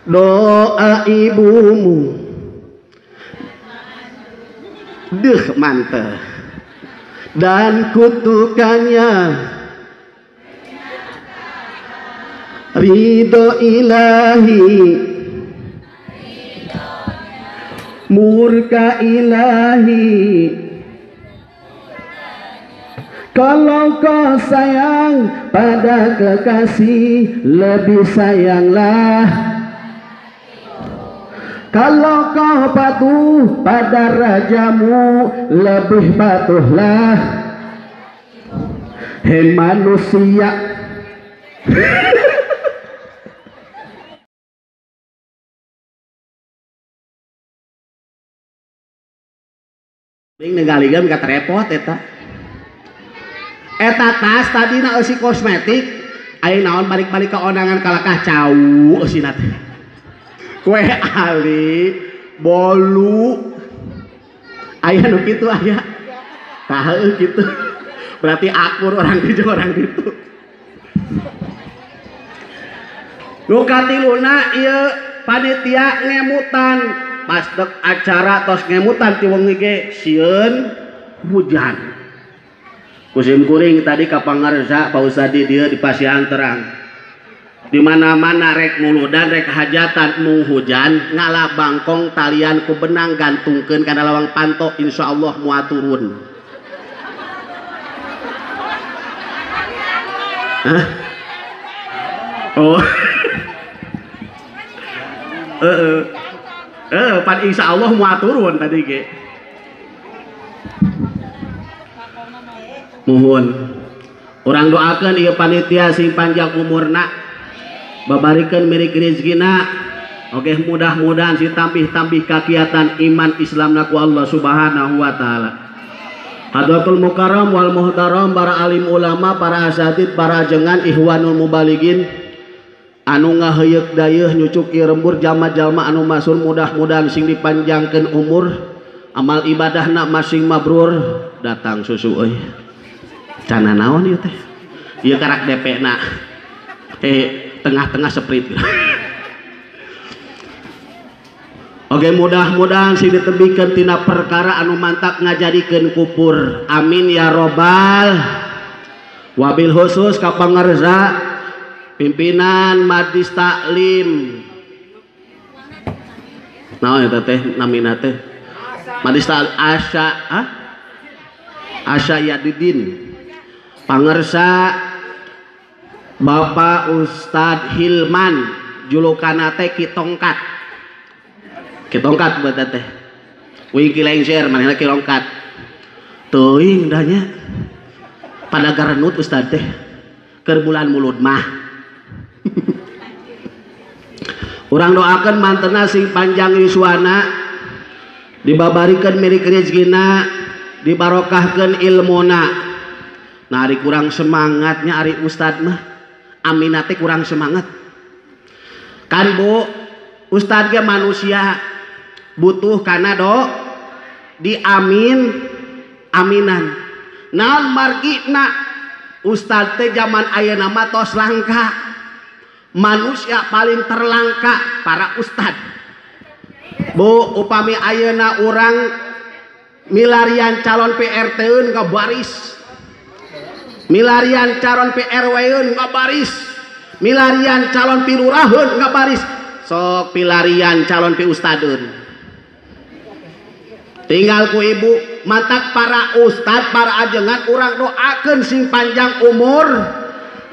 Doa ibumu deh manteh dan kutukannya ridho ilahi murka ilahi. Kalau kau sayang pada kekasih, lebih sayanglah. Kalau kau patuh pada rajamu, lebih patuhlah. Hei manusia. Ning negaligam kata repot eta. Eta tas tadina eusi kosmetik, aya naon balik-balik ke ondangan kalakah cau eusina teh. Kue ali, bolu, aya nu kitu aya. Tah heueuh kitu. Berarti akur orang dieu orang ditu. Nu katiluna ieu panitia ngemutan, pas dek acara tos ngemutan ti wengi ge sieun hujan. Kusim kuring tadi ka pangarsa Pak Ustadi dieu di pasihan terang. Di mana-mana rek muludan rek hajatan mung hujan ngala bangkong talian ku benang gantungkeun kana lawang panto insyaallah moal turun. Hah? Oh. Heeh. Pan insyaallah moal turun tadi ge. Muhun. Urang doakeun ieu panitia sing panjang umurna. Babarikeun mirik rezekina. Oke, mudah-mudahan si tambih-tambih kakiatan iman Islamna ku Allah Subhanahu wa taala. Hadratul mukarram wal muhtaram, para alim ulama, para asatid, para jengan ihwanul mubaligin anu ngaheuyeuk dayeuh nyucuk ieu lembur jalma-jalma anu masur, mudah-mudahan sing dipanjangkeun umur, amal ibadahna masing mabrur. Datang susu euy. Cana naon ieu teh? Ieu karak DP na. Tengah-tengah seprit. Oke, mudah-mudahan sing ditebikeun tina perkara anu mantak ngajadikeun kupur. Amin ya robbal. Wabil khusus ka pangersa pimpinan Majlis Taklim. Naon eta teh namina teh? Majlis Taklim Asya, ah? Asya Yadidin. Pangersa Bapak Ustadz Hilman julukana teh Ki Tongkat. Ki Tongkat buat teh. Wing ki lengser manehna Ki Tongkat. Teuing dah nya. Pada garenut Ustadz teh. Keur bulan mulud mah. Urang doakeun mantena sing panjang yuswana, dibabarikeun milik rezekina, dibarokahkeun ilmuna. Nah, ari kurang semangatnya ari ustad mah, aminate kurang semangat. Kan Bu, ustad ge manusia butuh kana do diamin aminan. Naon margina ustad teh zaman ayeuna mah tos langka. Manusia paling terlangka para ustad. Bu, upami ayeuna urang milarian calon PRT-eun ngabaris. Milarian calon PRW-eun ngabaris. Milarian calon piluraheun ngabaris. Sok pilarian calon pi ustadeun. Tinggal ku ibu matak para ustad, para ajengan urang doakeun sing panjang umur.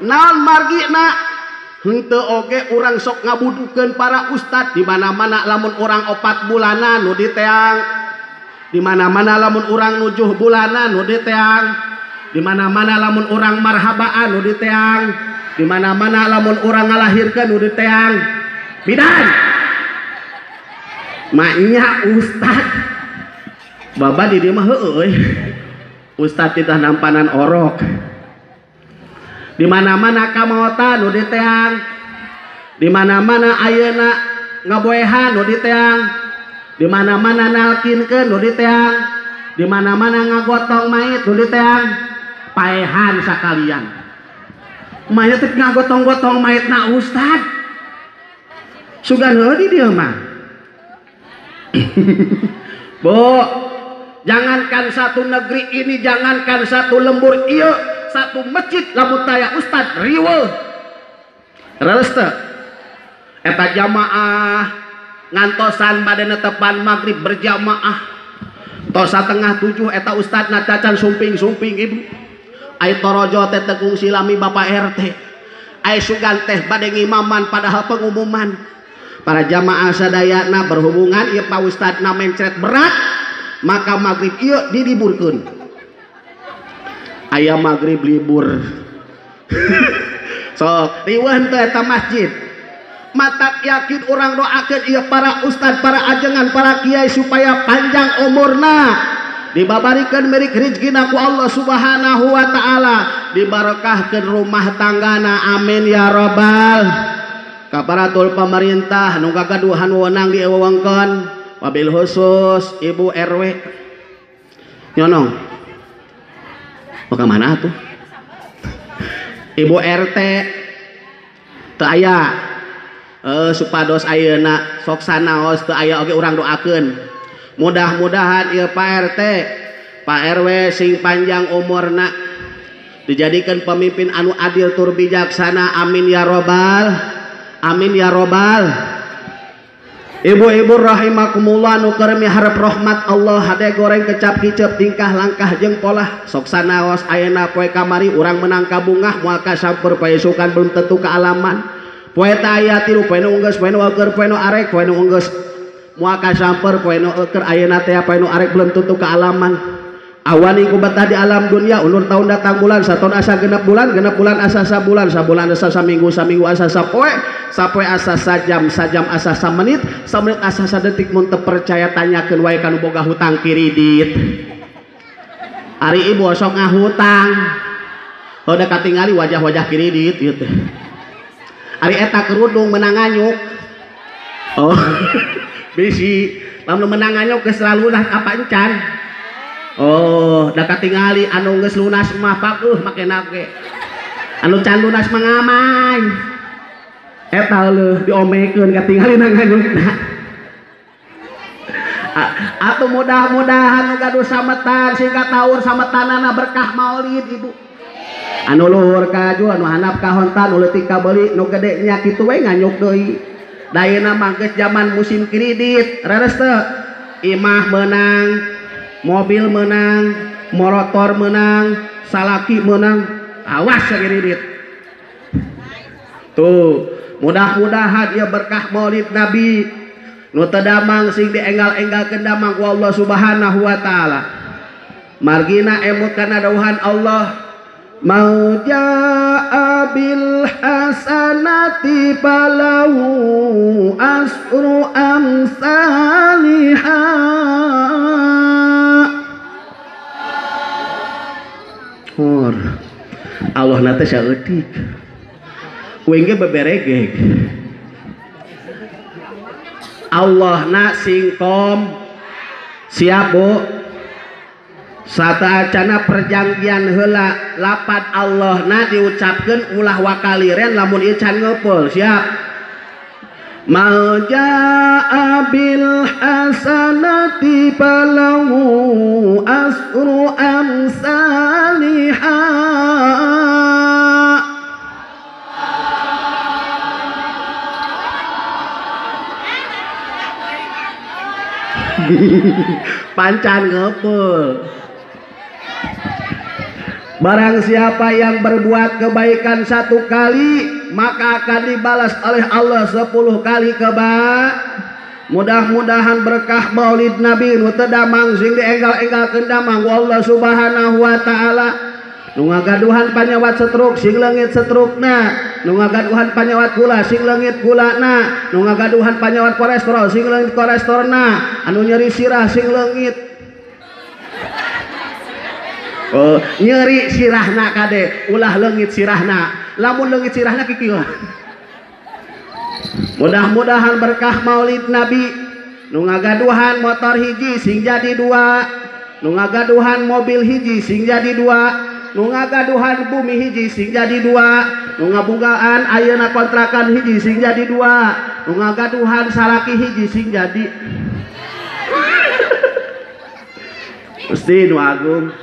Naon margina? Henteu oge urang sok ngabudukeun para ustad di mana-mana lamun urang 4 bulanan nu diteang. Di mana-mana lamun urang 7 bulanan nu diteang. Di mana-mana lamun urang marhabaan nu diteang. Di mana-mana lamun urang ngalahirkeun nu diteang. Bidan. Maknya ustad. Baba di dieu mah heueuh euy. Ustad titah nampanan orok. Di mana-mana kamaotan nu diteang. Di mana-mana ayeuna ngaboehan nu diteang. Di mana-mana nalkinkeun nu diteang. Di mana-mana ngagotong mayit nu diteang. Paehan sakalian. Mayit teh ngagotong-gotong mayitna ustad. Sugan heuh di dieu mah. Bu, jangankan satu negeri ini, jangankan satu lembur ieu, satu masjid lamun taya ustad riweuh. Leres teu? Eta jamaah ngantosan bade netepan magrib berjamaah. Tos 6:30 eta ustadna cacan sumping-sumping ibu. Ai torojo teh teu kungsi lami Bapak RT. Ai sugan teh bade ngimaman padahal pengumuman. Para jamaah sadayana berhubungan ieu Pak Ustadna mencret berat, maka magrib ieu diliburkeun. Aya magrib libur. Sok riweuh teh eta masjid. Matak yakin orang doakeun ieu para ustad, para ajengan, para kiai supaya panjang umurna, dibabarikeun milik rezekina ku Allah Subhanahu wa taala, dibarokahkeun rumah tanggana, amin ya robbal. Kaparatul pemerintah nu kagaduhan wewenang di wewengkon, wabil khusus Ibu RW. Nyonong. Mau ka mana atuh? Ibu RT teu aya. Supados ayeuna sok sanaos teu aya oge urang doakeun. Mudah-mudahan ieu Pak RT, Pak RW sing panjang umurna, dijadikan pemimpin anu adil tur bijaksana, amin ya robbal. Amin ya robbal. Ibu-ibu rahimakumullah nu keur miharep rahmat Allah, hade goreng kecap kicep tingkah langkah jeung polah. Sok sanaos ayeuna poe kamari urang menang kabungah moal kasamper paesukan belum tentu kealaman. Poe teh aya tilu, poe nu enggeus, poe nu eueur, poe nu arek, poe nu enggeus moal kasamper, poe nu eueur ayeuna teh poe nu arek belum tentu kealaman. Awani ku betah di alam dunia, ulur tahun datang bulan, sataun asa genep bulan, genep bulan asa sabulan, sabulan asa saminggu, saminggu asa sapoe, sapoe asa sajam, sajam asa samenit, samenit asa sadetik. Mun teu percaya tanyakeun wae ka nu boga hutang kiridit. Ari ibu sok ngahutang, heuh da katingali wajah-wajah kiridit ieu teh. Ari eta kerudung menang nganyuk. Oh, bisi lamun menang nganyuk geus lunas apa encan. Oh, da katingali anu geus lunas mah pakuh makena ge. Anu can lunas mah ngamai. Eta leuh diomekeun katingali na nganyukna. Atuh mudah-mudahan nu gaduh sametan sing kataur sametanana berkah maulid ibu. Anu luhur kaju, anu handap ka honta, nu leutik ka beuli, nu gede nya kitu we nganyuk deui. Da ayeuna mah geus jaman musim kredit, reres teu? Imah meunang, mobil menang, motor menang, salaki menang, awas ya kredit. Tuh, mudah-mudahan ya berkah maulid Nabi nu teu damang sing dienggal-enggalkeun damang ku Allah Subhanahu wa taala. Margina emut kana dawuhan Allah, mau jaa bil hasanati falahu asru amsalihah. Hor. Allah na teh saeutik. Kuing ge beberegeg. Allah na singkom siap Bu. Sata acana perjanjian heula lapat Allah na diucapkeun ulah wakaliren lamun ieu can ngeupeul siap. Mau jaa bil hasanati falahu asru amsalihah. Pancan ngeupeul. Barang siapa yang berbuat kebaikan satu kali, maka akan dibalas oleh Allah 10 kali keba. Mudah-mudahan berkah maulid Nabi nu teu damang sing dienggal-enggalkeun damang ku Allah Subhanahu wa taala. Nu ngagaduhan panyawat setruk sing leungit setrukna, nu ngagaduhan panyawat gula sing leungit gulana, nu ngagaduhan panyawat kolesterol sing leungit kolesterolna, anu nyeri sirah sing leungit. Oh, nyeri sirahna kade, ulah leungit sirahna. Lamun leungit sirahna kikieu. Mudah-mudahan berkah maulid Nabi nu ngagaduhan motor hiji sing jadi dua, nu ngagaduhan mobil hiji sing jadi dua, Nu ngagaduhan bumi hiji sing jadi dua, nu ngabogaan ayeuna kontrakan hiji sing jadi dua, nu ngagaduhan salaki hiji sing jadi. Gusti nu agung.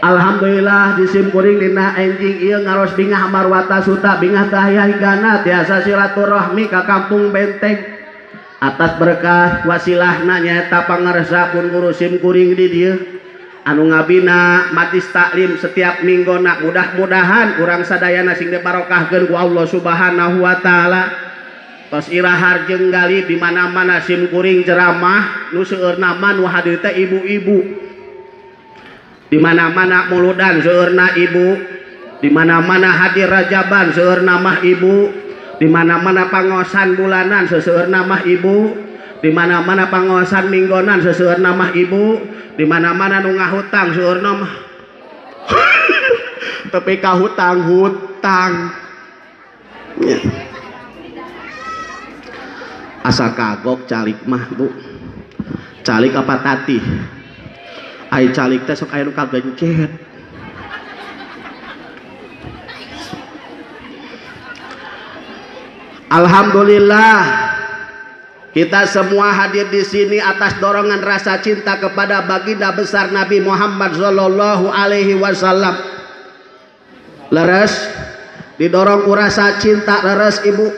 Alhamdulillah jisim kuring dina enjing ieu ngaros bingah marwata suta bingah tahya higana tiasa silaturahmi ka kampung Benteng atas berkah wasilahna nyaeta pangarsa pun guru sim kuring di dieu anu ngabina majlis taklim setiap minggona, mudah-mudahan urang sadayana sing dibarokahkeun ku Allah Subhanahu wa taala. Tos irahar jeung gali di mana-mana sim kuring ceramah nu seueurna mah nu hadir teh ibu-ibu. Di mana-mana muludan seueurna ibu, di mana-mana hadir rajaban seueurna mah ibu, di mana-mana pangosan bulanan seueurna mah ibu, di mana-mana pangosan minggonan seueurna mah ibu, di mana-mana nu ngahutang seueurna mah tapi ka hutang-hutang. Asa kagok calik mah, Bu. Calik apa tati? Ai calik teh sok aya nu kagencet. Alhamdulillah kita semua hadir di sini atas dorongan rasa cinta kepada baginda besar Nabi Muhammad sallallahu alaihi wasallam. Leres didorong ku rasa cinta, leres ibu.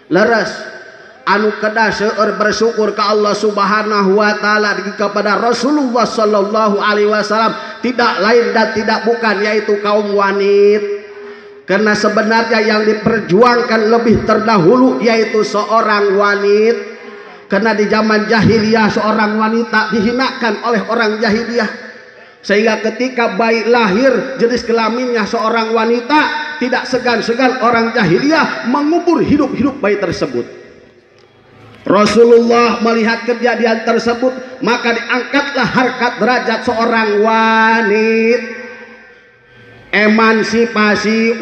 Leres anu kedah seueur bersyukur ke Allah Subhanahu wa taala kepada Rasulullah sallallahu alaihi wasallam, tidak lain dan tidak bukan yaitu kaum wanita. Karena sebenarnya yang diperjuangkan lebih terdahulu yaitu seorang wanita. Karena di zaman jahiliyah seorang wanita dihinakan oleh orang jahiliyah, sehingga ketika bayi lahir jenis kelaminnya seorang wanita, tidak segan-segan orang jahiliyah mengubur hidup-hidup bayi tersebut. Rasulullah melihat kejadian tersebut, maka diangkatlah harkat derajat seorang wanita, emansipasi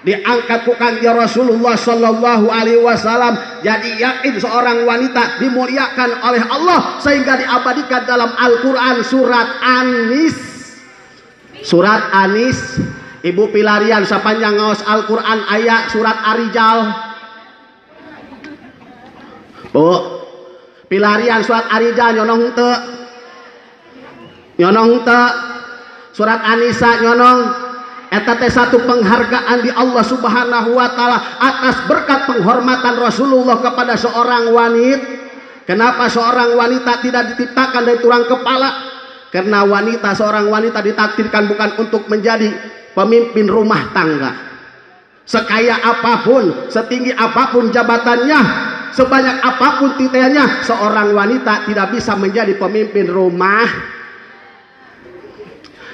diangkat ku Kanjeng Rasulullah sallallahu alaihi wasallam. Jadi yakin seorang wanita dimuliakan oleh Allah sehingga diabadikan dalam Al-Qur'an surat Anis. Surat Anis, ibu pilarian sapanjang ngaos Al-Qur'an ayat surat Ar-Rijal. Bu, pilarian surat Ar-Rijal nyonong teu? Nyonong teu? Surat An-Nisa nyonong. Eta teh satu penghargaan di Allah Subhanahu wa taala atas berkat penghormatan Rasulullah kepada seorang wanita. Kenapa seorang wanita tidak diciptakan dari tulang kepala? Karena wanita, seorang wanita ditakdirkan bukan untuk menjadi pemimpin rumah tangga. Sekaya apapun, setinggi apapun jabatannya, sebanyak apapun titelnya, seorang wanita tidak bisa menjadi pemimpin rumah.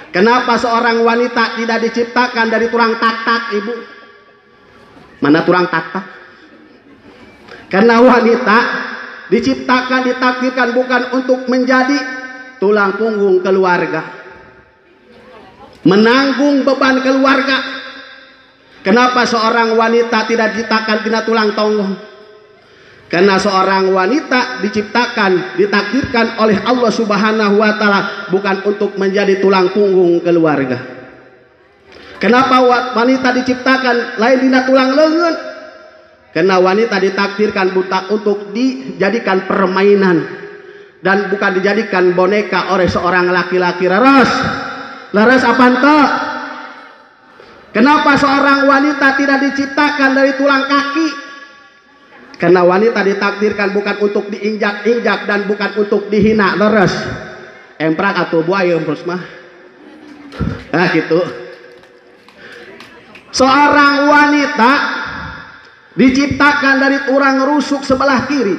Kenapa seorang wanita tidak diciptakan dari tulang tak-tak, ibu? Mana tulang tak-tak? Karena wanita diciptakan, ditakdirkan bukan untuk menjadi tulang punggung keluarga, menanggung beban keluarga. Kenapa seorang wanita tidak diciptakan tina tulang tonggong? Karena seorang wanita diciptakan, ditakdirkan oleh Allah Subhanahu wa taala bukan untuk menjadi tulang punggung keluarga. Kenapa wanita diciptakan lain dina tulang leungeun? Karena wanita ditakdirkan buta untuk dijadikan permainan dan bukan dijadikan boneka oleh seorang laki-laki. Leres, leres apaan toh? Kenapa seorang wanita tidak diciptakan dari tulang kaki? Karena wanita ditakdirkan bukan untuk diinjak-injak dan bukan untuk dihina. Leres, emprak atau buaya terus mah. Nah gitu. Seorang wanita diciptakan dari tulang rusuk sebelah kiri.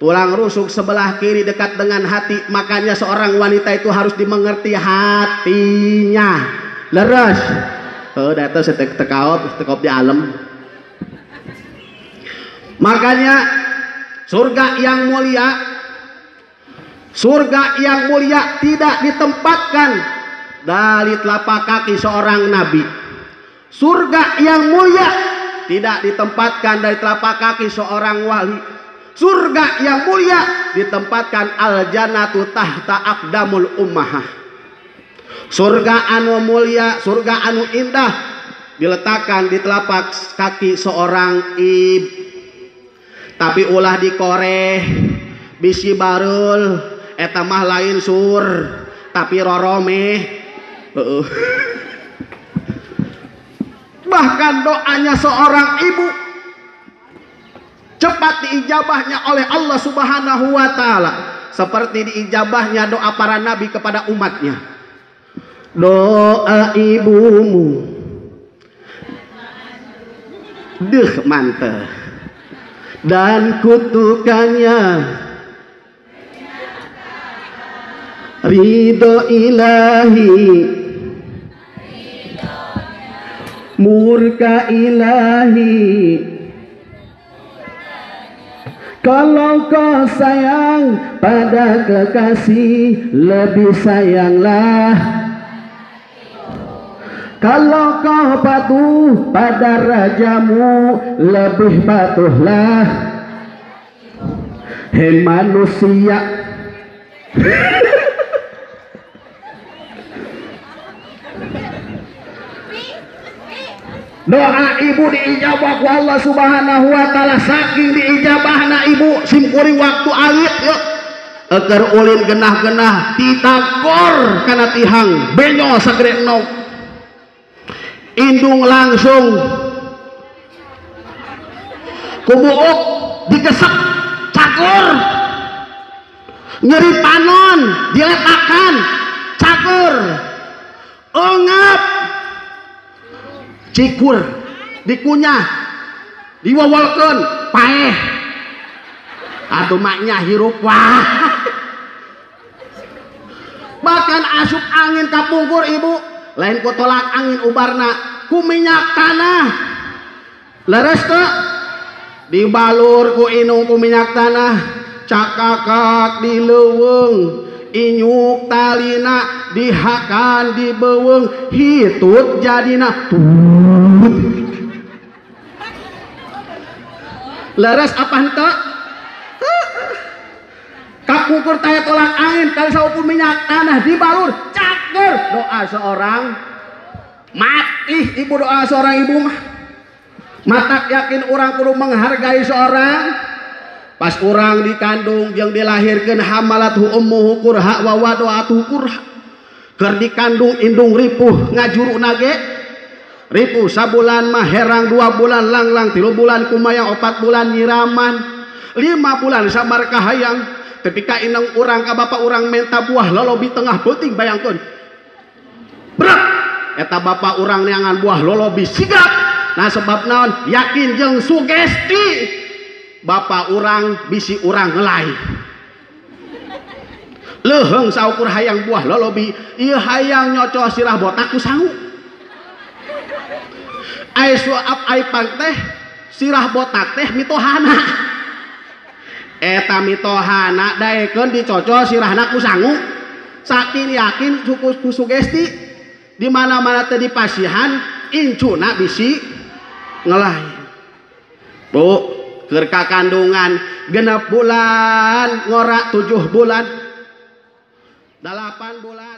Tulang rusuk sebelah kiri dekat dengan hati. Makanya seorang wanita itu harus dimengerti hatinya. Leres. Oh, data setek-tekaop, tekop di alam. Makanya surga yang mulia, surga yang mulia tidak ditempatkan dari telapak kaki seorang nabi. Surga yang mulia tidak ditempatkan dari telapak kaki seorang wali. Surga yang mulia ditempatkan al-jannatu tahta aqdamul ummahah. Surga anu mulia, surga anu indah diletakkan di telapak kaki seorang ibu. Tapi ulah dikoreh bisi barul eta mah lain sur tapi rorome. Bahkan doanya seorang ibu cepat diijabahnya oleh Allah Subhanahu wa taala, seperti diijabahnya doa para nabi kepada umatnya. Doa ibumu deh manteh dan kutukannya ridho ilahi murka ilahi. Kalau kau sayang pada kekasih, lebih sayanglah. Kalau kau patuh pada rajamu, lebih patuhlah. Hei manusia. Doa ibu diijabah ku Allah Subhanahu wa taala. Saking diijabahna ibu simkuring waktu alit yuk eker ulin genah-genah titagor kana tihang benyo sagede nog indung langsung kubuuk digesek cakur nyeri panon diletakkan cakur ongap cikur dikunyah diwawalkeun paeh atuh maknya hirup wah. Bahkan asup angin kapungkur ibu lain ku tolak angin ubarna ku minyak tanah leres teu dibalur ku inung ku minyak tanah cakakak di leuweung inyuk talina dihakan di beuweung hitut jadina tut. Leres apa henteu? Kapungkur taya tolak angin kali saukur minyak tanah dibalur cager doa seorang mati ibu, doa seorang ibu mah matak yakin orang kudu menghargai seorang. Pas orang dikandung yang dilahirkan hamalathu ummuhu kurha wa wada'atuhu kurha. Keur dikandung indung ripuh ngajuru nage ripuh sabulan mah herang 2 bulan langlang 3 bulan kumayang 4 bulan nyiraman 5 bulan sabar kahayang. Tapi ka indung urang ka bapak urang menta buah lolobi tengah peuting bayangkeun berat eta bapak urang neangan buah lolobi sigap. Nah sebab naon yakin jeung sugesti bapak urang bisi urang ngelai leuheung saukur hayang buah lolobi ieu hayang nyocol sirah botak ku sangu ai suap ai pang teh sirah botak teh mitohana eta mitohana daekeun dicocol sirahna ku sangu. Saking yakin ku sugesti di mana-mana teh dipasihan incuna bisi ngelai. Bu keur kakandungan 6 bulan ngora 7 bulan 8 bulan.